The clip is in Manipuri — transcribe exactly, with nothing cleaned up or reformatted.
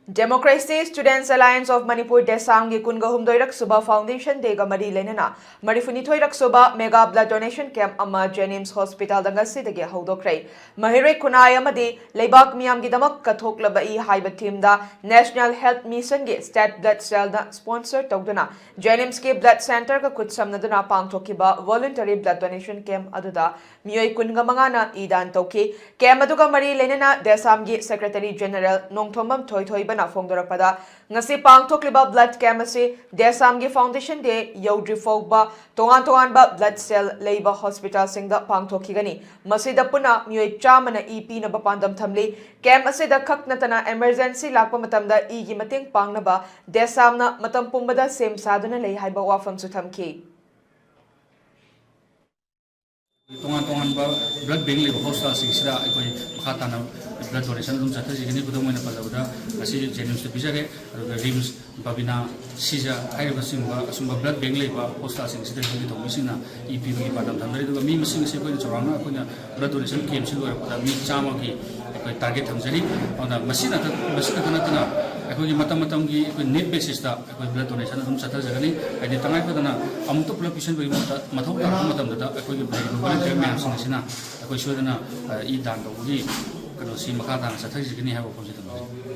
Democracy Students Alliance of Manipur, ꯗꯦꯁꯥꯝꯒꯤ ꯀꯨꯟꯒ ꯍꯨꯝꯗꯣꯏꯔꯛ ꯁꯨꯕ Foundation Dayꯒ ꯃꯔꯤ ꯂꯩꯅꯅ ꯃꯔꯤꯐꯨꯅꯤꯊꯣꯏꯔꯛ ꯁꯨꯕ Mega Blood Donation Camp ꯑꯃ JNIMS Hospitalꯗ ꯉꯁꯤꯗꯒꯤ ꯍꯧꯗꯣꯛꯈ꯭ꯔꯦ꯫ ꯃꯍꯩꯔꯣꯏ ꯈꯨꯟꯅꯥꯏ ꯑꯃꯗꯤ ꯂꯩꯕꯥꯛ ꯃꯤꯌꯥꯝꯒꯤꯗꯃꯛ ꯀꯠꯊꯣꯛꯂꯕ ꯏ ꯍꯥꯏꯕ themeꯗ National Health Missionꯒꯤ State Blood Cellꯅ sponsor ꯇꯧꯗꯨꯅ JNIMSꯀꯤ blood centreꯒ ꯈꯨꯠꯁꯝꯅꯗꯨꯅ ꯄꯥꯡꯊꯣꯛꯈꯤꯕ voluntary blood donation camp ꯑꯗꯨꯗ ꯃꯤꯑꯣꯏ ꯀꯨꯟꯒ ꯃꯉꯥꯅ ꯏ ꯗꯥꯟ ꯇꯧꯈꯤ꯫ Camp ꯑꯗꯨꯒ ꯃꯔꯤ ꯂꯩꯅꯅ ꯗꯦꯁꯥꯝꯒꯤ Secretary General ꯅꯣꯡꯊꯣꯝꯕꯝ ꯊꯣꯏꯊꯣꯏꯕꯅ ꯐꯣꯡꯗꯣꯔꯛꯄꯗ, ꯉꯁꯤ ꯄꯥꯡꯊꯣꯛꯂꯤꯕ blood camp ꯑꯁꯤ ꯗꯦꯁꯥꯝꯒꯤ Foundation Day ꯌꯧꯗ꯭ꯔꯤ ꯐꯥꯎꯕ ꯇꯣꯉꯥꯟ ꯇꯣꯉꯥꯟꯕ blood cell ꯂꯩꯕ hospitalꯁꯤꯡꯗ ꯄꯥꯡꯊꯣꯛꯈꯤꯒꯅꯤ꯫ ꯃꯁꯤꯗ ꯄꯨꯟꯅ ꯃꯤꯑꯣꯏ ꯆꯥꯝꯃꯅ ꯏ ꯄꯤꯅꯕ ꯄꯥꯟꯗꯝ ꯊꯝꯂꯤ꯫ Camp ꯑꯁꯤꯗ ꯈꯛ ꯅꯠꯇꯅ emergency ꯂꯥꯛꯄ ꯃꯇꯝꯗ ꯏꯒꯤ ꯃꯇꯦꯡ ꯄꯥꯡꯅꯕ ꯗꯦꯁꯥꯝꯅ ꯃꯇꯝ ꯄꯨꯝꯕꯗ ꯁꯦꯝ ꯁꯥꯗꯨꯅ ꯂꯩ ꯍꯥꯏꯕ ꯋꯥꯐꯝꯁꯨ ꯊꯝꯈꯤ꯫ ꯇꯣꯉꯥꯟ ꯇꯣꯉꯥꯟꯕ blood bank ꯂꯩꯕ hospitalꯁꯤꯡꯁꯤꯗ ꯑꯩꯈꯣꯏ ꯃꯈꯥ ꯇꯥꯅ blood donation ꯑꯗꯨꯝ ꯆꯠꯊꯖꯒꯅꯤ꯫ ꯈꯨꯗꯝ ꯑꯣꯏꯅ ꯄꯜꯂꯕꯗ, ꯉꯁꯤ JNIMSꯇ ꯄꯤꯖꯔꯦ, ꯑꯗꯨꯒ RIMS, ꯕꯕꯤꯅꯥ, ꯁꯤꯖ ꯍꯥꯏꯔꯤꯕꯁꯤꯡꯕ ꯑꯁꯨꯝꯕ blood bank ꯂꯩꯕ hospitalꯁꯤꯡꯁꯤꯗ ꯑꯩꯈꯣꯏꯒꯤ ꯊꯧꯃꯤꯁꯤꯡꯅ ꯏ ꯄꯤꯕꯒꯤ ꯄꯥꯟꯗꯝ ꯊꯝꯖꯔꯤ꯫ ꯑꯗꯨꯒ ꯃꯤ ꯃꯁꯤꯡ ꯑꯁꯤ ꯑꯩꯈꯣꯏꯅ ꯆꯥꯎꯔꯥꯛꯅ ꯑꯩꯈꯣꯏꯅ blood donation campꯁꯤ ꯂꯣꯏꯔꯛꯄꯗ ꯃꯤ ꯆꯥꯝꯃꯒꯤ ꯑꯩꯈꯣꯏ target ꯊꯝꯖꯔꯤ꯫ ꯑꯗꯨꯅ ꯃꯁꯤ ꯅꯠꯇ-, ꯃꯁꯤ ꯈꯛꯇ ꯅꯠꯇꯅ ꯑꯩꯈꯣꯏꯒꯤ ꯃꯇꯝ ꯃꯇꯝꯒꯤ ꯑꯩꯈꯣꯏ need basisꯇ ꯑꯩꯈꯣꯏ blood donation ꯑꯗꯨꯝ ꯆꯠꯊꯖꯒꯅꯤ꯫ ꯍꯥꯏꯗꯤ ꯇꯉꯥꯏ ꯐꯗꯅ ꯑꯃꯨꯛꯇ ꯄꯨꯂꯞ ꯄꯤꯁꯤꯟꯕꯒꯤ ꯃꯍꯨꯠꯇ ꯃꯊꯧ ꯇꯥꯔꯛꯄ ꯃꯇꯝꯗꯗ ꯑꯩꯈꯣꯏꯒꯤ ꯂꯩꯔꯤꯕ volunteer ꯃꯌꯥꯝꯁꯤꯡ ꯑꯁꯤꯅ ꯑꯩꯈꯣꯏ ꯁꯣꯏꯗꯅ, ꯑ, ꯏ ꯗꯥꯟ ꯇꯧꯕꯒꯤ ꯀꯩꯅꯣꯁꯤ ꯃꯈꯥ ꯇꯥꯅ ꯆꯠꯊꯖꯒꯅꯤ ꯍꯥꯏꯕ ꯋꯥꯐꯝꯁꯤ ꯊꯝꯖꯒꯦ꯫